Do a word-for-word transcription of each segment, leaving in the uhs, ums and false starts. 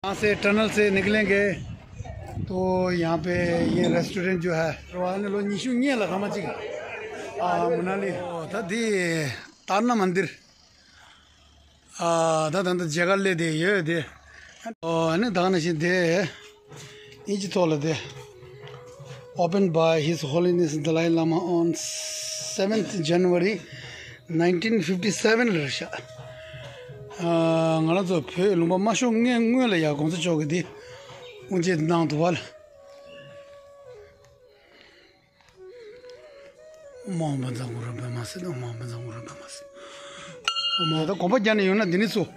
यहाँ से टनल से निकलेंगे तो यहाँ पे ये रेस्टोरेंट जो है, ལོ་ཉི་ཤུ་གཉིས་ལ་ཐ་མ་གཅིག་ཨ་མ་ན་ལི། ད་འདི་ཏར་ན་མན་དིར། ཨ་ད་ད་ད་མཇལ་ཁ་སླེབས་བསྡད་ཡོད་དེ། ཨོ་ཨ་ནི་ད་ག་ནང་བཞིན་དེ་ཨིན་ཇི་ཐོག་ལ་དེ། Opened by His Holiness Dalai Lama on seventh January nineteen fifty seven ལ་རེད་ཤག་ཨ་ང་རང་ཚོ་བོད་ལུང་པ་མ་ཤོར་སྔོན་སྔོན་ལ་ཡ་གོང་ས་མཆོག་གིས་དེ་དབུ་འབྱེད་གནང་འདུག་བ་ལ། མ་འོངས་པ་ཛ་གུ་རུ་པདྨ་སིདྡྷི། མ་འོངས་པ་ཛ་གུ་རུ་པདྨ་སིདྡྷི། མ་ད་གོམ་པ་རྒྱག་ནས་ཡོང་ན་འདི་ནས་ཚུར་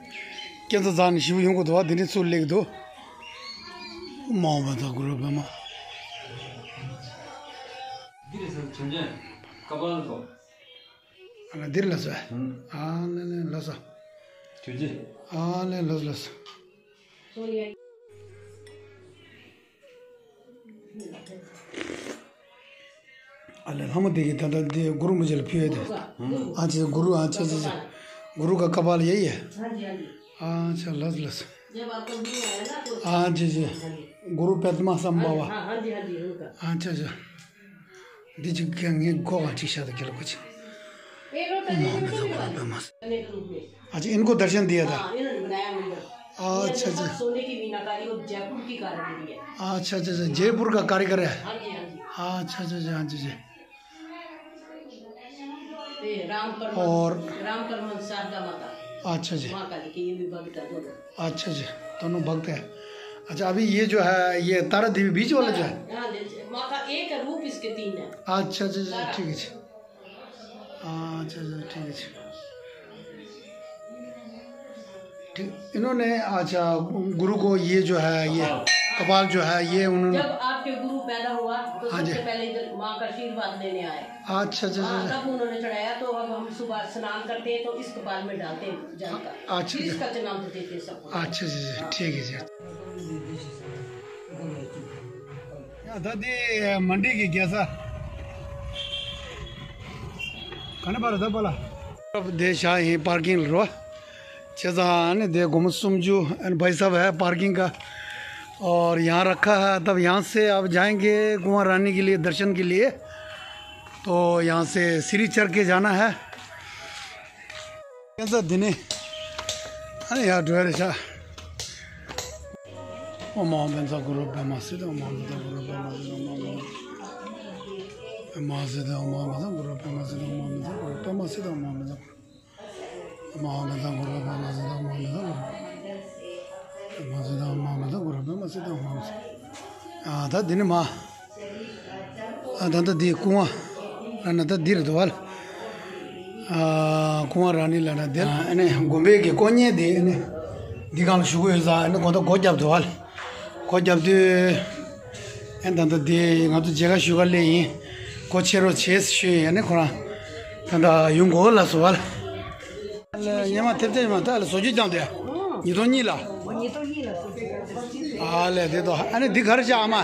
སྐས་འཛེག་འཛེགས་ནས་ཞིབ་ཡོང་གི་འདུག་བ། འདི་ནས་ཚུར་སླེབས་ཀྱི་འདུག་མ་འོངས་པ་ཛ་གུ་རུ་པདྨ། འདི་རེད་ཟེར། བྱམས་ཆེན་ཀ་པཱ་ལ་ཚོ། ཨ་ལ་འདིར་ལ་སོ། ཨ་ལ་ལ་ལ་སོ། ཐུགས་རྗེ། ཨ་ལ་ལ་ལ་སོ། ཨ་ལས་ལྷ་མོ་དེ་གིས་ད་ལྟ་འདི་གུ་རུ་རིན་པོ་ཆེ་ལ་ཕུལ་ཡོད་དེ། ཨ་ཅེ་གུ་རུ། ཨ་ཅེ་ཅེ་ཅེ། གུ་རུ་ག་ཀ་པཱ་ལ་ཡེ་ཡེ། ཨ་ཅེ་ལགས་ལགས། ཨ་ཅེ་ཅེ། གུ་རུ་པདྨ་སམ་བྷ་ཝ། ཨ་ཅེ་ཅེ། འདི་ཅིག་གི་ངའི་མགོ་ག་ཅིག་ཤ་དང་གི་ལ་གོ་ཅིག་ཨ་ཅེ་ཨིན་ཀོ་དར་ཤན་དི་ཡ་ཐ། ཨ་ཅེ་ཨ་ཅེ་ཨ་ཅེ། ཨ་ཅེ་ཨ་ཅེ་ཨ་ཅེ། ཇེ་པུར་ག་ཀ་རི་ཀར། ཨ་ཅེ་ཨ་ཅེ་ཨ་ཅེ། और राम परमहंस शारदा माता। अच्छा जी। माँ काली के ये भी भक्त है दोनों। अच्छा जी, दोनों भक्त है। अच्छा, अभी ये जो है, ये तारा देवी बीच वाला जो है? हाँ, माँ का एक है, रूप इसके तीन है। अच्छा, अच्छा, अच्छा, तारा। ठीक है जी। अच्छा, अच्छा, ठीक है जी। ठीक, इन्होंने, अच्छा, गुरु को ये जो है, ये कपाल। कपाल जो है, ये उन्होंने। जब आपके गुरु पैदा हुआ तो हाँ जी। सबसे पहले इधर माँ का आशीर्वाद लेने आए। अच्छा, अच्छा, हाँ, अच्छा। तब उन्होंने चढ़ाया, तो अब हम सुबह स्नान करते हैं तो इस कपाल में डालते हैं जल का। अच्छा, फिर अच्छा। इसका जन्म देते हैं सबको। अच्छा, अच्छा, अच्छा, ठीक है जी। ཡ་ད་དེ་མན་ཌི་གི་རྒྱལ་ས། ག་ནས་པར་ད་པ་ལ། དེ་ཤ་ཡིན་པར་ཀིང་ལ་རོ། བྱས་ཙང་ཨ་ནི་དེ་སྒོར་མོ་སུམ་ཅུ། ཨ་ནི་भाई साहब है पार्किंग का। और यहाँ रखा है, तब यहाँ से आप जाएंगे कुंवर रानी के लिए दर्शन के लिए। तो यहाँ से सीढ़ी चढ़ के जाना है। कैसा दिन है? अरे यार, डर है। ཨོཾ་ཨཱཿཧཱུྃ་བཛྲ་གུ་རུ་པདྨ་སིདྡྷི། ཨོཾ་ཨཱཿཧཱུྃ་བཛྲ་གུ་རུ་པདྨ་སིདྡྷི། ཨོཾ་ཨཱཿཧཱུྃ་བཛྲ་གུ་རུ་པདྨ་སིདྡྷི། ཨོཾ་ཨཱཿཧཱུྃ་བཛྲ་གུ་རུ་པདྨ་སིདྡྷི། ཨོཾ་ཨཱཿཧཱུྃ་བཛྲ་གུ་རུ་པདྨ་སིདྡྷི། ཨོཾ་ཨཱཿཧཱུྃ་བཛྲ་གུ་རུ། ཨོཾ་ཨཱཿཧཱུྃ་བཛྲ་གུ་རུ་པདྨ་སིདྡྷི། ཨོཾ་ཨཱཿཧཱུྃ་བཛྲ་གུ་རུ་པདྨ་སིདྡྷི། ཨོཾ་ཨཱཿཧཱུྃ་བཛྲ་གུ་རུ་པདྨ་སིདྡྷི། ཨོཾ་ཨཱཿཧཱུྃ། ཨ་ད་འདི་ནི་མ། ཨ་ད་ལྟ་འདི་སྐུ་དབང་ལབ་ན་ད་འདི་རེད་འདུག་བ་ལ། ཨ་སྐུ་དབང་རང་ནི་ལབ་ན་འདི་ལ། ཨ་ནི་དགོན་པའི་གི་དཀོན་གཉེར་འདི་ཨ་ནི་འདི་སྒང་ལ་བཞུགས་ཡོད་ས། ཨ་ནི་གོ་ད་སྒོ་བརྒྱབ་འདུག་བ་ལ། སྒོ་བརྒྱབ་དུས་ཨ་ད་ལྟ་འདི་ང་ཚོ་མཇལ་ཁ་ཞུ་ག་སླེབས་ཡིན། སྒོ་ཕྱེ་རོགས་བྱེད་ཞུས་ཡིན། ཨ་ནི་ཁོ་རང་ད་ལྟ་ཡོང་གོ་ལ་སོ་བ་ལ། སྙེ་མ་ཐེབས་ཐེབས་མ་ཐག་ལ་བཟོ་རྒྱུ་ཀྱང་དེ་ཉིས་སྟོང་གཉིས་ལ། ཉིས་སྟོང་གཉིས་ལ་བཟོ་རྒྱུ་ཀྱང་དེ། ཨ་ལས་དེ་དོ། ཨ་ནི་འདི་ག་རེ་བྱ་ཨ་མ།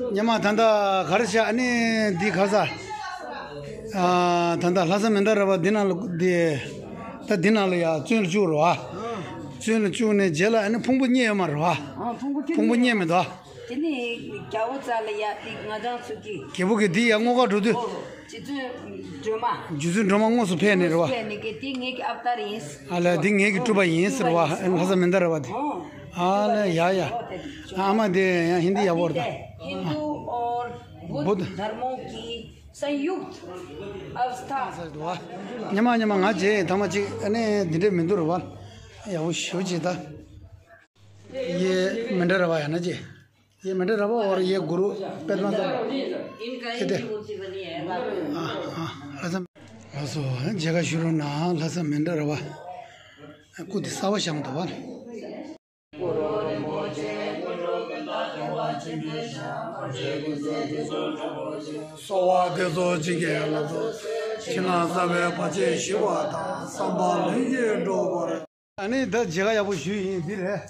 སྙེ་མ་ད་ལྟ་ག་རེ་བྱ། ཨ་ནི་འདི་ག་ས། ཨ་ད་ལྟ་ལྷ་ས་མནྡ་ར་བ་འདི་ནང་ལ་འདི། ད་འདི་ནང་ལ་ཡ་བཙོན་ལ་བཅུག་རོ་ཨ། བཙོན་ལ་བཅུག་ནས་རྗེས་ལ་ཨ་ནི་ཕུང་པོ་རྙེད་ཡོད་མ་རེད་བ། ཕུང་པོ་རྙེད་མེད་དོ། དེ་ནི་རྒྱལ་པོ་རྩ་ལ་ཡ་དེ་ང་རང་ཚོ་གི། རྒྱལ་པོ་གི་འདི་ཡ་སྔོ་ཁ་འགྲོ་དུས། རྗེ་བཙུན་སྒྲོལ་མ། རྗེ་བཙུན་སྒྲོལ་མ་དངོས་སུ་ཕེབས་ནས་རེད་བ། ཕེབས་ནས་གི་དེ་ངེད་ཀྱི་ཨ་བ་ཏར་ཡིན། ཨ་ལས་འདི་ངེད་ཀྱི་སྤྲུལ་པ་ཡིན་ཟེར་བ། ཨ་ལྷ་ས་མནྡ་ར་བ་དེ། ཨ་ལས་ཡ་ཡ། ཨ་མ་དེ་ཡང་ཧིན་དི་ཡག་པོ་རེད་ད། हिंदू और बुद्ध धर्मों की संयुक्त अवस्था। སྙེ་མ་སྙེ་མ་ང་རྗེས་ཐ་མ་ཅིག་ཨ་ནི་འདི་འདྲས་མི་འདུག་རེད་བ། ཡག་པོ་ཞེ་པོ་ཅིག་ད། ये मँडल रवा है ना जी? ये मँडल रवा और ये गुरु पद्मा का। ये दे। हाँ, हाँ, राजा। ལགས་སོ། མཇལ་ཁ་ཞུ་རོགས་གནང་། ལྷ་ས་མཎྜལ་ར་བ། སྐུ་དེ་གསར་པ་བཞེངས་འདུག་བ། གསོལ་བ་འདེབས་སོ་བྱིན་གྱིས་བརླབ་ཏུ་གསོལ། ཕྱི་ནང་གསང་བའི་བར་ཆད་ཞི་བ་དང་། བསམ་པ་ལྷུན་གྱིས་འགྲུབ་པར། ཨ་ནི་ད་མཇལ་ཁ་ཡག་པོ་ཞུས་ཡིན། འདི་རེད།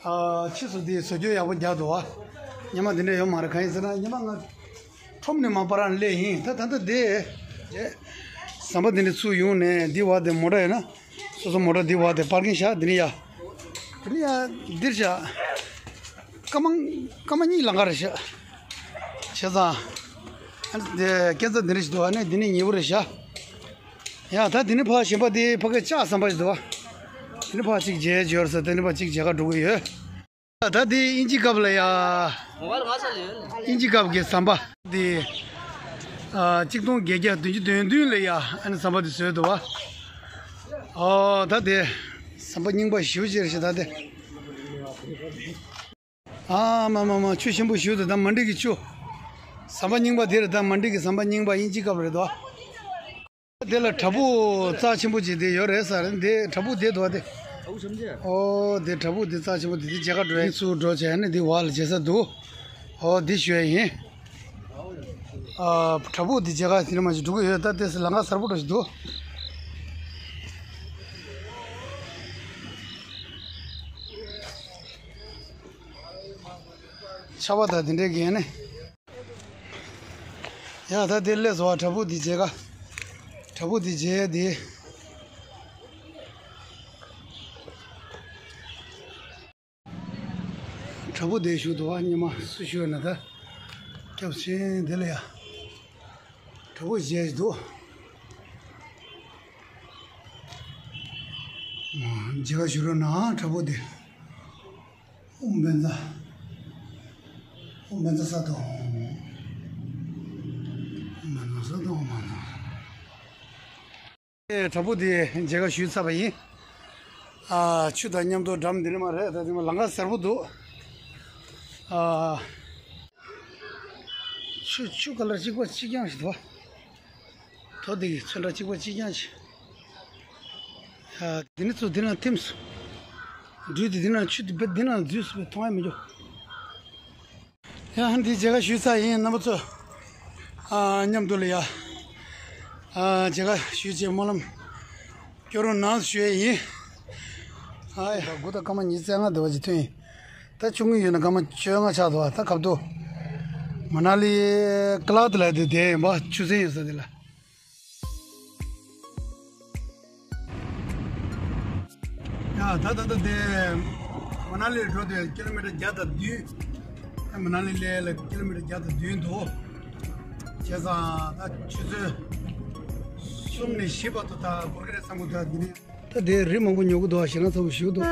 ཨ་ཕྱིས་སུ་འདི་བཟོ་བཅོས་ཡག་པོ་རྒྱག་འདུག་བ། སྙེ་མ་འདི་འདྲ་ཡོད་མ་རེད། གང་ཡིན་ཟེར་ན་སྙེ་མ་ང་ཁྲོམ་ནས་མ་པ་རང་སླེབས་ཡིན། ད་ད་ལྟ་འདི་རྗེས་ ཟམ་པ་འདི་འདྲ་ཚུར་ཡོང་ནས་འདི་བར་དེ་མོ་ཊ་ཡོད་ན། སོ་སོ་མོ་ཊ་འདི་བར་དེ་པར་ཀིང་བཞག་འདི་ནས་ཡ། འདི་ནས་ཡ་འདིར་བཞག་སྐར་མ་སྐར་མ་གཉིས་ལམ་ཁ་རེད་བཞག་བྱས་ཙང་། ཨ་ནི་དེ་སྐས་འཛེག་འདི་འདྲ་ཞིག་འདུག་ཨ་ནི་འདི་ནས་ཉེ་པོ་རེད་བཞག་ཡ་ད་འདི་ནས་ཕར་གཞན་པ་དེ་ཕ་གི་ལྕགས་ཟམ་པ་ཞིག་འདུག་བ། འདི་ནས་ཕར་གཅིག་མཇལ་འབྱོར་ས་དེ་ནས་ཕར་གཅིག་མཇལ་ཁ་འགྲོ་གི་ཡོད། ད་དེ་དབྱིན་ཇི་སྐབས་ལ་ཡ། དབྱིན་ཇི་སྐབས་ཀྱི་ཟམ་པ་དེ། ཨ་གཅིག་སྟོང་བརྒྱད་བརྒྱ་བདུན་ཅུ་དོན་བདུན་ལ་ཡ་ཨ་ནི་ཟམ་པ་དེ་བཟོས་འདུག་བ། ཨོ་ད་དེ་ཟམ་པ་རྙིང་པ་ཞེ་པོ་ཅིག་རེད་ཤག་ད་དེ། ཨ་མ་མ་མ་ཆུ་ཆེན་པོ་ཞེ་པོ་འདུག་ད་མན་ཌི་གི་ཆུ། ཟམ་པ་རྙིང་པ་དེ་རེད། ད་མན་ཌི་གི་ཟམ་པ་རྙིང་པ་དབྱིན་ཇི་སྐབས་རེད་དོ། དེ་ལ་བྲག་ཕུག་རྩ་ཆེན་པོ་ཅིག་དེ་ཡོད་རེད་ས་རེད། འདི་བྲག་ཕུག་དེ་འདུག་བ་དེ། ཨོ་དེ་བྲག་ཕུག་དེ་རྩ་ཆེན་པོ་དེ་དེ་མཇལ་ཁ་འགྲོ་ཡིན། ཚུར་འགྲོ་བྱས་ནས་འདི་བར་ལ་མཇལ་ས་འདུག་ཨོ་འདི་ཞུ་ཡ་ཡིན། ཨ་བྲག་ཕུག་འདི་མཇལ་ཁ་དེ་ནས་མ་ཞིག་འགྲོ་གི་ཡོད། ད་དེ་ལམ་ཁ་གསར་པོ་འདྲ་ཞིག་འདུག་ཆར་པ་དང་དེ་འདྲའི་གི་ཡ་ནི། ཡ་ད་དེ་སླེབས་སོང་བ། བྲག་ཕུག་འདི་མཇལ་ཁ། བྲག་ཕུག་འདི་མཇལ་ཡ་དེ། བྲག་ཕུག་དེ་བཞུགས་འདུག་བ། སྙེ་མ་སུ་བཞུགས་ཡོད་ན་ད། སྐྱབས་ཆེན་དེ་ལ་ཡ། བྲག་ཕུག་མཇལ་འདུག་མཇལ་ཁ་ཞུ་རོགས་གནང་། བྲག་ཕུག་དེ། ཨོཾ་བཛྲ། ཨོཾ་བཛྲ་སཏྭ། ཨོཾ་བཛྲ་སཏྭ། ཨོཾ་བཛྲ། ཨེ་བྲག་ཕུག་དེ་མཇལ་ཁ་ཞུས་ཚར་བ་ཡིན། ཨ་ཆུ་དང་མཉམ་དུ་འགྲམ་འདི་ནས་མར་རེད། ད་དེ་མ་ལམ་ཁ་གསར་པོ་འདུག་ཨ་ཆུ་ཆུ་ཀ་ལར་གཅིག་པ་གཅིག་རྐྱང་ཞིག་འདུག་དོ་དེ་གི་ཚོན་ཁྲ་གཅིག་པ་གཅིག་རྐྱང་ཞིག་ཨ་དེ་ནས་ཚུར་དེ་ན་ཐིམ་སོང་། འགྲུལ་དེ་དེ་ན་ཆུ་དེ་བེད་དེ་ན་འཛུལ་སོང་བས་མཐོང་ཡ་མི་འགྱུར། ཡ་འདི་མཇལ་ཁ་ཞུས་ཚར་ཡིན། རྣམ་པ་ཚོ་ཨ་མཉམ་དུ་ལ་ཡ་ཨ་མཇལ་ཁ་ཞུས་བྱས་སྨོན་ལམ་སྐྱོར་རོགས་གནང་ཞུ་ཡ་ཡིན། ཨ་ཡ་དགུ་དང་སྐར་མ་ཉི་ཤུ་རྩ་ལྔ་དེ་བ་ཅིག་ཐོན་ཡིན། ད་ཆུང་ངུ་ཡོད་ན་སྐར་མ་བཅོ་ལྔ་ཆགས་འདུག་ད་ཁབ་ཏུ་མ་ན་ལི་ཀླ་དེ་ལ་དེ་བསྡད་ཡིན་པ། ཆུ་ཚན་ཡོད་ས་དེ་ལ། ཡ་ད་ད་ད་དེ་མ་ན་ལི་འགྲོ་དུས་ཀི་ལོ་མི་ཊར་བརྒྱ་དང་བདུན། མ་ན་ལི་ལས་ལ་ཀི་ལོ་མི་ཊར་བརྒྱ་དང་བདུན་འདུག་བྱས་ཙང་ད་ཆུ་ཚོད་གསུམ་ནས་བཞི་བར་དུ་ད་འགོར་གི་རེད་བསམ་གི་འདུག་འདི་ནས་ད་དེ་རི་མང་པོ་ཉོ་གི་འདུག་ཞེད་སྣང་ཚ་པོ་ཞིག་འདུག་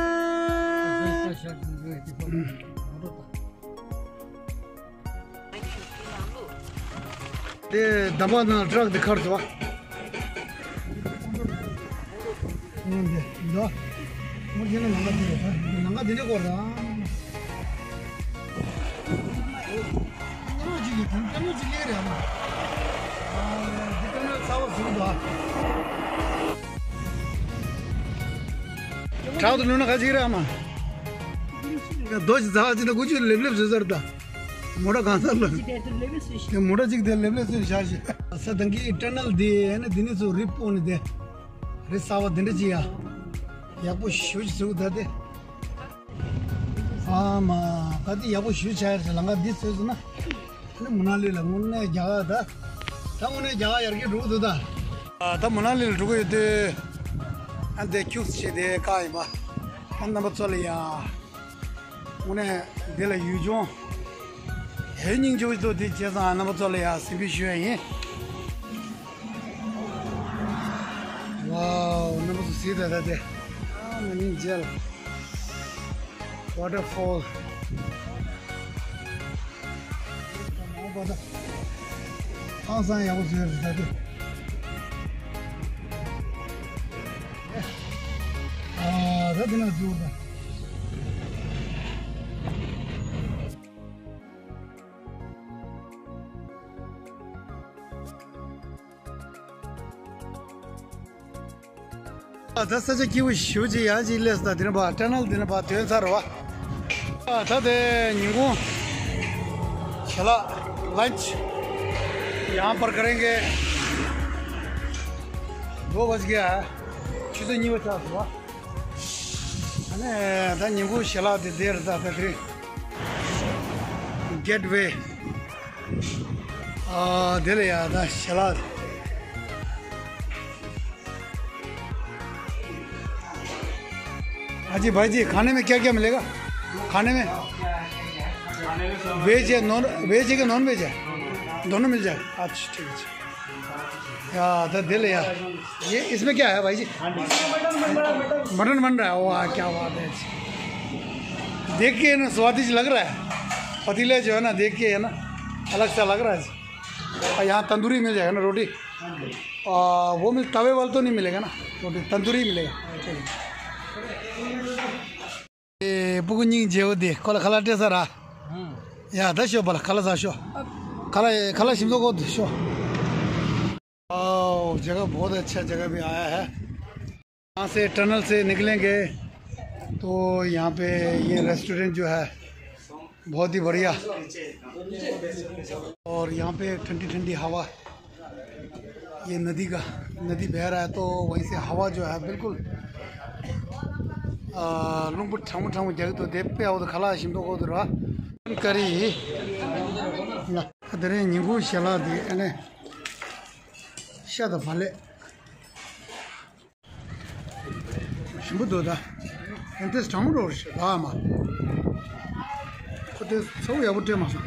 དེ་འདམ་པ་ནང་ཊ་རག་དེ་ཁར་འདུག་ཨང་། འདི་འདུག་ཨང་། ཁྱེད་ནང་ལམ་ཁ་འདི་རེད། ལམ་ཁ་འདི་འདྲ་སྐོར་ར། སྐྱེ་མོ་གཅིག་གིས་དེ་སྐྱེ་མོ་གཅིག་སླེབས་རེད་ཨ་མ། ཨ་འདི་སྐྱེ་མོ་ཚ་བ་ཟུག་འདུག་ཨ། ཊྲག་ཏུ་ལུས་ན་ག་ཅིག་རེད་ཨ་མ། རྡོ་ཞིག་ཟ་བ་ཅིག་ན་ཀུ་ཅུ་ལེབ་ལེབ་བཟོས་ཚར་ད། མོ་ཊ་གང་ས་ལ། དེ་མོ་ཊ་གཅིག་དེ་ལེབ་ལེབ་བཟོས་བཞག་ཞིག་ས་དང་གི་ཊ་ནལ་དེ་ཨ་ནི་དེ་ནི་ཚོ་རི་སྤོ་ནི་དེ། རི་གསར་བ་དེ་འདྲ་ཅིག་ཡ། ཡག་པོ་ཞེ་པོ་ཅིག་བཟོས་ད་དེ། ཨ་མ། ག་དེ་ཡག་པོ་ཞེ་པོ་ཆགས་ཡ་རེད། ལམ་ཁ་འདི་བཟོས་སོང་ན། ཨ་ནི་མ་ན་ལི་ལ་དངོས་གནས་རྒྱ་གར་ད། ད་དངོས་གནས་རྒྱ་གར་ཡར་རྒྱས་འགྲོ་གི་འདུག་ད། ཨ་ད་མ་ན་ལི་ལ་འགྲོ་གི་ཡོད་དུས། ཨ་འདི་ཁྱུག་ཙམ་བྱས་དེ་བཀག་ཡིན་པ། ཨ་རྣམ་པ་ཚོ་ལ་ཡ། དངོས་གནས་འདི་ལ་ཡུལ་ལྗོངས་ཡུལ་སྙིང་རྗེ་པོ་ཞིག་འདུག་དེ་བྱས་ཙང་རྣམ་པ་ཚོ་ལ་ཡང་གཟིགས་འབུལ་ཞུ་ཡ་ཡིན། ཝའོ། རྣམ་པ་ཚོ་གཟིགས་དང་ད་དེ། ཨ་ང་གཉིས་མཇལ། ཝ་ཊར་ཕོལ། ཨང་སང་ཡག་པོ་བཟོས་རེད་ད་དེ། ཨ་ད་དེ་ན་འཛུལ་ད། ཨ་ད་ས་ཆ་སྐྱིད་པོ་ཞེ་པོ་ཅིག་ཡང་ཅིག་སླེབས་སོང་། ད་དེ་ནས་ཕར་ཊ་ནལ་དེ་ནས་ཕར་ཐོན་ཚར་བ། ཨ་ད་དེ་ཉིན་གུང་ཞལ་ལག་ལན་ཆི་ཡང་པར་ཀ་རེན་གེ་དོ་བ་ཅིག་ཡ། ཆུ་ཚོད་གཉིས་པ་ཆགས་སོང་བ། ཨ་ནི་ད་ཉིན་གུང་ཞལ་ལག་དེ་དེར་ད་ད་དེ་རིང་། གེ་ཊི་ཝེ། ཨ་དེ་ལ་ཡ་ད་ཞལ་ལག हाँ जी भाई जी, खाने में क्या क्या मिलेगा? खाने में वेज है, नॉन वेज है कि नॉन वेज है? दोनों मिल जाएगा। अच्छा, ठीक है। यार, दे ले यार। ये इसमें क्या है भाई जी? मटन बन रहा है। वाह, क्या बात है। देख के ना स्वादिष्ट लग रहा है। पतीला जो है ना, देख के है ना, अलग सा लग रहा है। और यहाँ तंदूरी मिल जाएगा ना, रोटी। आ, वो मिल तवे वाला तो नहीं मिलेगा ना, रोटी तंदूरी मिलेगा। ए, पुगु निंग जेव दे, कोला खला टेसा रा। या, दा शो बला, खला सा शो। खला, खला शिमदो को शो। वाओ, जगह बहुत अच्छा जगह भी आया है। यहाँ से टनल से निकलेंगे तो यहाँ पे ये रेस्टोरेंट जो है बहुत ही बढ़िया, और यहाँ पे ठंडी ठंडी हवा, ये नदी का, नदी बह रहा है तो वहीं से हवा जो है बिल्कुल लुंग ठम ठम जगह तो दे पे आओ तो खला शिमदो को तो रहा करी। तेरे नींबू शला दे अने शद भले ཞིམ་པོ་འདུག་ད། ཨེ་འདྲས་གྲང་མོ་རོ་རེད་ད་མ། ཁོ་དེ་ཚ་བོ་ཡག་པོ་སྤྲད་མ་སོང་།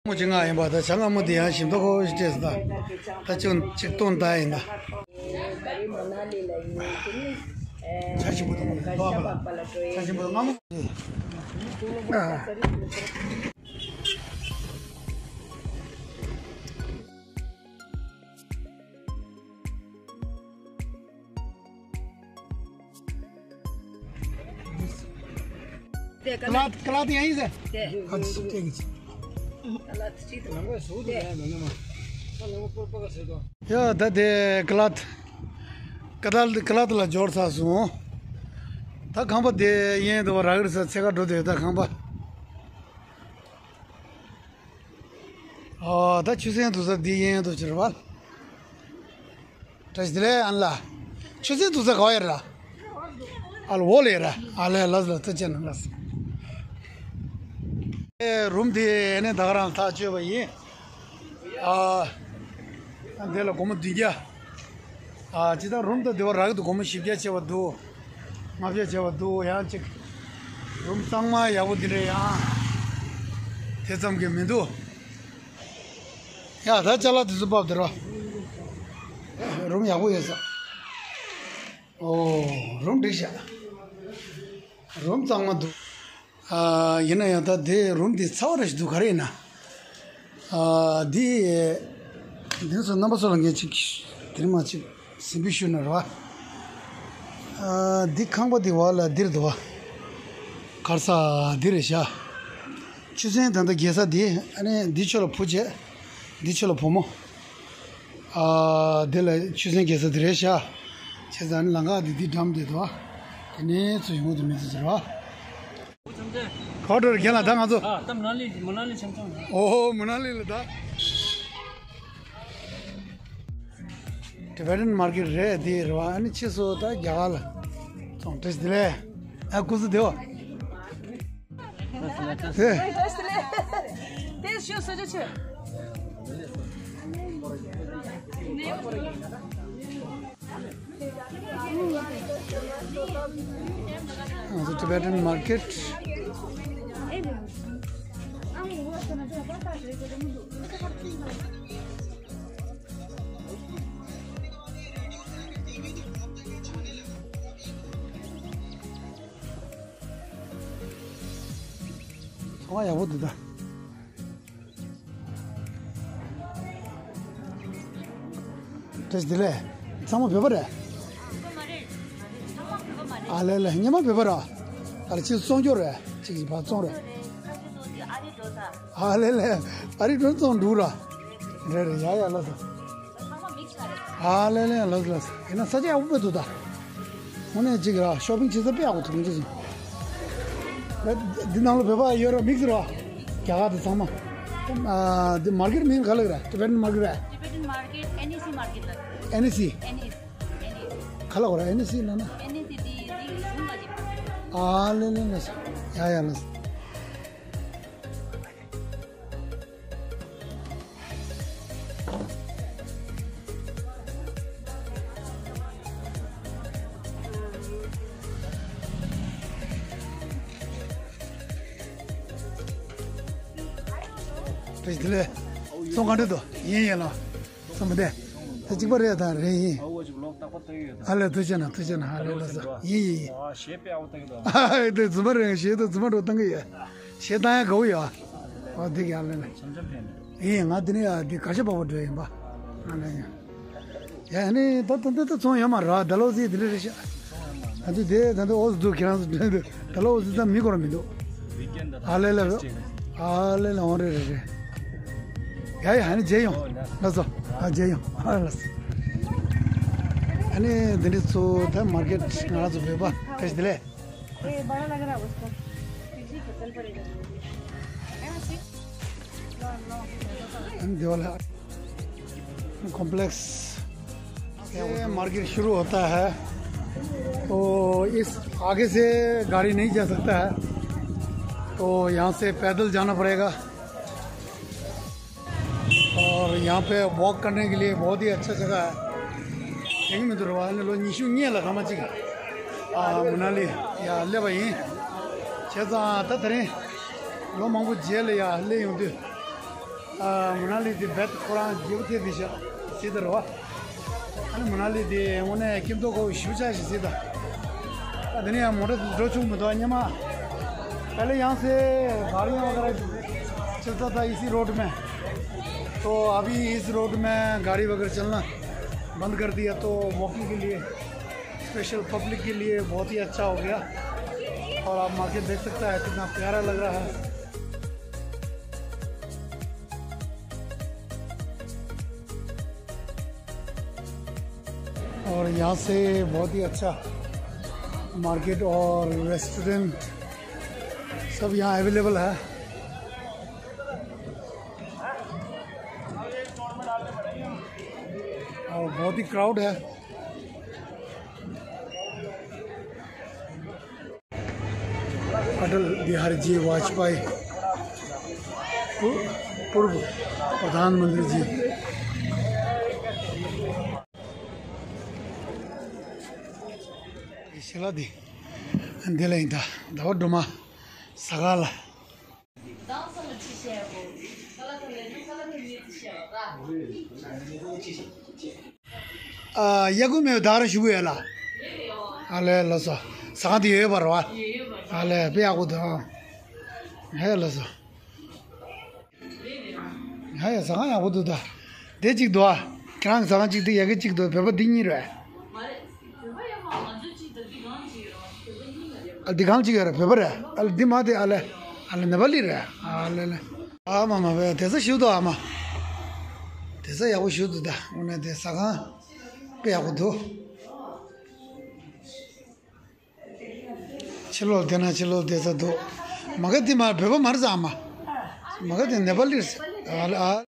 མོ་ཅི་ང་ཡིན་པ་ད་ཆ་ང་མོ་དེ་ཡང་ཞིམ་ཐོག་ཁོ་ཞིག་སྤྲད་སོང་ད། ད་ཅུང་ཅིག་སྟོན་ད་ཡིན་ད། ཆ་ཞིམ་པོ་འདུག་མོ་ལ་ཆ་ཞིམ་པོ་ང་མོ། क्लाथ क्लाथ यहीं से। अच्छा, ठीक है। ཡ་ད་དེ་ཀ་ལ་ཀ་ལ་ལ་འབྱོར་ཚར་སོང་། ད་ཁང་པ་དེ་ཡན་དུ་རག་རི་ས་ཚེ་ཀ་འགྲོ་དེ་ད་ཁང་པ། ཨོ་ད་ཆུ་སྲིན་འདུག་ས་འདི་ཡན་དུ་ཕྱིར་བ། བཀྲ་ཤིས་བདེ་ལེགས་ཨན་ལ། ཆུ་ཚན་དུ་ས་ག་བ་ཡར་ལ། ཨ་ལ་འོ་ལེ་ར། ཨ་ལེ་ལ་ལ་ཏི་ཅན་ལ། ཨེ་རུམ་དེ་ནས་ད་ག་རང་ཐག་ཆོད་པ་ཡིན། ཨ། འདི་ལ་སྒོར་མོ་བདུན་བརྒྱ། ཨ་ཅི་ད་རུམ་དུ་དེ་བ་རག་ཏུ་སྒོར་མོ་བཞི་བརྒྱ་བྱས་པ་འདུག་ལྔ་བརྒྱ་བྱས་པ་འདུག་ཡང་ཅིག་རུམ་གཙང་མ་ཡག་པོ་འདི་འདྲ་ཡང་དེ་ཙམ་གྱི་མི་འདུག་ཡ་ད་ཅ་ལག་དེ་ཚོ་ཕབ་དེ་རོ། རུམ་ཡག་པོ་ཡོད་ས། ཨོ། རུམ་འགྲིག་ཤག་རུམ་གཙང་མ་འདུག་ཨ། ཡིན་ན་ཡང་ད་དེ་རུམ་དེ་ཚ་བ་ར་ཞིག་འདུག་ག་རེ་ཡིན་ན། ཨ། དེ། དེ་ཚོ་རྣམ་པ་ཚོ་ལ་ངས་ཅིག་དེ་རིང་མ་ཅིག་ཟིན་པི་ཞུ་ན་ར། ཨ། འདི་ཁང་པ་འདི་བ་ལ་འདིར་འདུག་བ། གར་ས་འདི་རེད་ཤག་ཆུ་ཚན་ད་ལྟ་རྒྱལ་ས་འདི་ཨ་ནི་འདི་ཆོ་ལ་བུ་བྱས། འདི་ཆོ་ལ་བུ་མོ། ཨ། འདི་ལ་ཆུ་ཚན་རྒྱལ་ས་འདི་རེད་ཤག་བྱས་ཙང་ནི་ལམ་ཁ་འདི་འདི་འགྲམ་འདི་འདུག་བ། དེ་ནས་ཚུར་ཡོང་དུ་མི་ཚུར་ཟེར་བ། ག་འགྲོ་རྒན་ལགས་ད་ང་ཚོ། ཨ། ད་མ་ན་ལི་མ་ན་ལི་འཆམ་འཆམ། ཨོ་ཧོ་མ་ན་ལི་ལ་ད། Tibetan market རེད་དེ་རེད་བ། ཨ་ནི་ཕྱིས་སུ་ད་རྒྱ་གར་ལ་ཚོང་བྲེས་དེ་ལས་ཨ་ཀུ་སུ་དེ་བ། དེ། དེ་ཤོད་སོ་ཅོ་ཆེ། ང་ཚོ་Tibetan market། ཚོང་ཡག་པོ་འདུག་ད། བཀྲ་ཤིས་བདེ་ལེགས། ཚང་མ་བོད་པ་རེད། ཨ་ལེ་ལེ་སྔོན་མ་བོད་པ་ར། ཨ་ལེ་ཕྱིས་སུ་བཙོང་སྐྱོར་རེད། གཅིག་གིས་ཕར་བཙོང་རེད། ཨ་ལེ་ལེ་ཨ་རི་འགྲོ་བཙོང་འདུག་ར། རེད་རེད་ཡ་ཡ་ལགས་སོ། ཨ་ལེ་ལེ་ལགས་སོ་ལགས་སོ། ཡིན་ན་ས་ཆ་ཡག་པོ་དཔེ་འདུག་ད། དངོས་གནས་གཅིག་ར་ཤོ་པིང་བྱེད་ས་དཔེ་ཡག་པོ་འདུག་མི་འདུག་ཟིན། འདི་ནང་ལ་བོད་པ་ཡོད་ར་མིག་སི་ར། རྒྱ་གར་དང་ཚང་མ། ཨ། འདི་མར་ཀེཊ་མིང་ག་ལ་ར། Tibetan market ར། Tibetan market N E C market ལ། N E C N E C ག་ལ་གོ་ར། N E C ལ་ན། N E C དེ་དེ་གཞུང་ལ་ཅིག་ཨ་ལེ་ལེ་ལེ། ཡ་ཡ་ལེ། དེ་ལས་ཚོང་ག་འདྲ་འདུག་ཡིན་ཡིན་ལ། ཚོང་མི་བདེ། ད་གཅིག་པ་རེད་དང་རེད་ཡིན། ཨ་ལས་ཐུགས་རྗེ་གནང་ཐུགས་རྗེ་གནང་། ཨ་ལས་ལགས་སོ། ཡིན་ཡིན་ཡིན། ཨ་དེ་རྫུན་མ་རེད། གཞས་དེ་རྫུན་མ་འགྲོ་བཏང་གི་ཡོད། གཞས་བཏང་ཡ་དགའ་བོ་ཡོད། ཨ་འདི་ག་ཨ་ལས་ལ། ཡིན་ང་འདི་ནས་ཡ་འདི་ག་ཤ་པག་པ་འགྲོ་ཡིན་པ། ཨ་ལས་ཡིན། ཡ་ནི་ད་ད་ད་ད་ཚོང་ཡོད་མ་རེད། ད་ལོ་ཟིག་དེ་འདྲ་རེད་ཤག་ཨ་ཅོ་དེ་ད་ད་ཨོ་ཟི་འདུག་ཁྱེད་རང་ཚོ་ད་ད་ལོ་ཨོ་ཟི་ད་མི་སྐོར་མི་འདུག་ཨ་ལེ་ལེ། ཨ་ལེ་ལེ་འོང་རེད་རེད་རེད། ཡ་ཡ་ཨ་ནི་མཇལ་ཡོང་། ལགས་སོ། ཨ་མཇལ་ཡོང་། ཨ་ལགས་སོ། ཨ་ནི་འདི་འདྲ་ཚོ་ད་མར་ཀེ་ཊི་ང་རང་ཚོ་བོད་པ་བཀྲ་ཤིས་བདེ་ལེགས། ये बड़ा लग रहा है उसको। पीछे पसंद पड़ेगा। है ना, सिर्फ? लो, लो। हम देवाला कॉम्प्लेक्स से मार्केट शुरू होता है, तो इस आगे से गाड़ी नहीं जा सकता है, तो यहाँ से पैदल जाना पड़ेगा। और यहाँ पे वॉक करने के लिए बहुत ही अच्छा जगह है। ཡིན་མི་འདུག་ར་བ། ཨ་ནི་ལོ་ཉི་ཤུ་གཉིས་ལ་ཐ་མ་གཅིག་ཨ་མ་ན་ལི་ཡ་སླེབས་པ་ཡིན། བྱས་ཙང་ད་དེ་རིང་ལོ་མང་པོ་རྗེས་ལ་ཡ་སླེབས་ཡོང་དུས་ཨ་མ་ན་ལི་དེ་རྦད་ཁོ་རང་རྒྱས་པོ་ཐེབས་བསྡད་ཤག་ཟེར་དུས་ར་བ། ཨ་ནི་མ་ན་ལི་དེ་དངོས་གནས་སྐྱིད་མདོག་ཁ་པོ་ཞེ་པོ་ཅིག་ཟེར་ད། ད་དེ་ནས་ཡང་མོ་ཊ་འགྲོ་བཅུག་མི་འདུག་སྔོན་མ། पहले यहाँ से गाड़ियाँ वगैरह चलता था इसी रोड में, तो अभी इस रोड में गाड़ी वगैरह चलना बंद कर दिया, तो वॉकिंग के लिए, स्पेशल पब्लिक के लिए बहुत ही अच्छा हो गया। और आप मार्केट देख सकता है, कितना प्यारा लग रहा है। और यहाँ से बहुत ही अच्छा मार्केट और रेस्टोरेंट सब यहाँ अवेलेबल है। और बहुत ही क्राउड है। अटल बिहारी जी वाजपेयी, पू- पूर्व प्रधानमंत्री जी। ཤེས་ལ་འདི་འདི་ལ་ཡིན་ད། ཟླ་བ་སྒྲོལ་མ་ཟ་ཁང་ལ། ཨ་ཡ་ཀུ་མེ་ད་ར་ཞུ་གི་ཡོད་ལ། ཨ་ལེ་ལགས་སོ། ཟ་ཁང་དེ་ཡོད་པ་རེད་བ། ཨ་ལེ་དཔེ་ཡག་པོ་འདུག་ཨ་ཧེ་ལགས་སོ། ཧ་ཡ་ཟ་ཁང་ཡག་པོ་འདུག་ད། དེ་གཅིག་འདུག་ཨ། ཁྱེད་རང་ཟ་ཁང་གཅིག་དེ་ཡ་གི་གཅིག་འདུག་བོད་པ་འདི་གཉིས་རེད། ཨ་འདི་གང་གཅིག་ཡོད་རེད། བོད་པ་རེད། ཨ་འདི་མ་དེ་ཨ་ལེ། ཨ་ལེ་ནེ་པ་ལི་རེད། ཨ་ལེ་ལེ། ཨ་མ་མ་བས་དེ་ས་ཞུ་འདུག་ཨ་མ། དེ་ས་ཡག་པོ་ཞུ་འདུག་ད་དངོས་གནས་དེ་ཟ་ཁང་དཔེ་ཡག་པོ་འདུག་ཕྱི་ལོགས་བསྡད་ན་ཕྱི་ལོགས་བསྡད་ས་འདུག་མ་ག་དེ་མ་བོད་པ་མ་རེད་ཟ་མ། མ་ག་དེ་ནེ་པ་ལི་རེད་ཟ། ཨ་ལ་ཨ།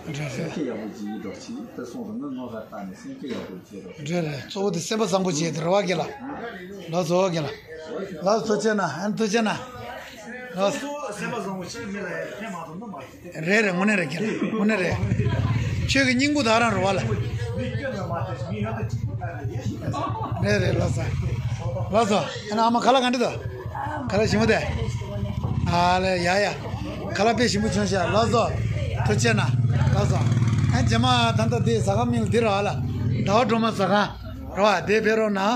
རེད་རེད། རེད་རེད། གཙོ་བོ་དེ་སེམས་པ་བཟང་པོ་བྱས་དེ་རེད་བ་གི་ལ། ལགས་སོ་གི་ལ། ལགས་སོ་ཐུགས་རྗེ་གནང་། ཨ་ཐུགས་རྗེ་གནང་། ལགས་སོ། སེམས་པ་བཟང་པོ་བྱས་མི་ལ་ཡང་ཕན་མ་ཐོགས་ན་མ་རེད། རེད་རེད། དངོས་གནས་རེད་ཁྱེད་ལ། དངོས་གནས་རེད། ཆོས་ཀྱི་སྙིང་པོ་དེ་རང་རེད་བ་ལ། རེད་རེད། ལགས་སོ། ལགས་སོ། ཨ་ནི་ཨ་མ་ཁ་ལག་ག་འདྲ་འདུག་ཁ་ལག་ཞིམ་པོ་དེ། ཨ་ལེ་ཡ་ཡ། ཁ་ལག་དཔེ་ཞིམ་པོ་བྱུང་ཤག་ལགས་སོ། ཐུགས་རྗེ་གནང་། ལགས་སོ། ཨ་རྗེས་མ་ད་ལྟ་འདི་ཟ་ཁང་མིང་འདི་རེད་བ་ལ། ཟླ་བ་སྒྲོལ་མ་ཟ་ཁང་རེད་བ། དེ་ཕེབས་རོགས་གནང་།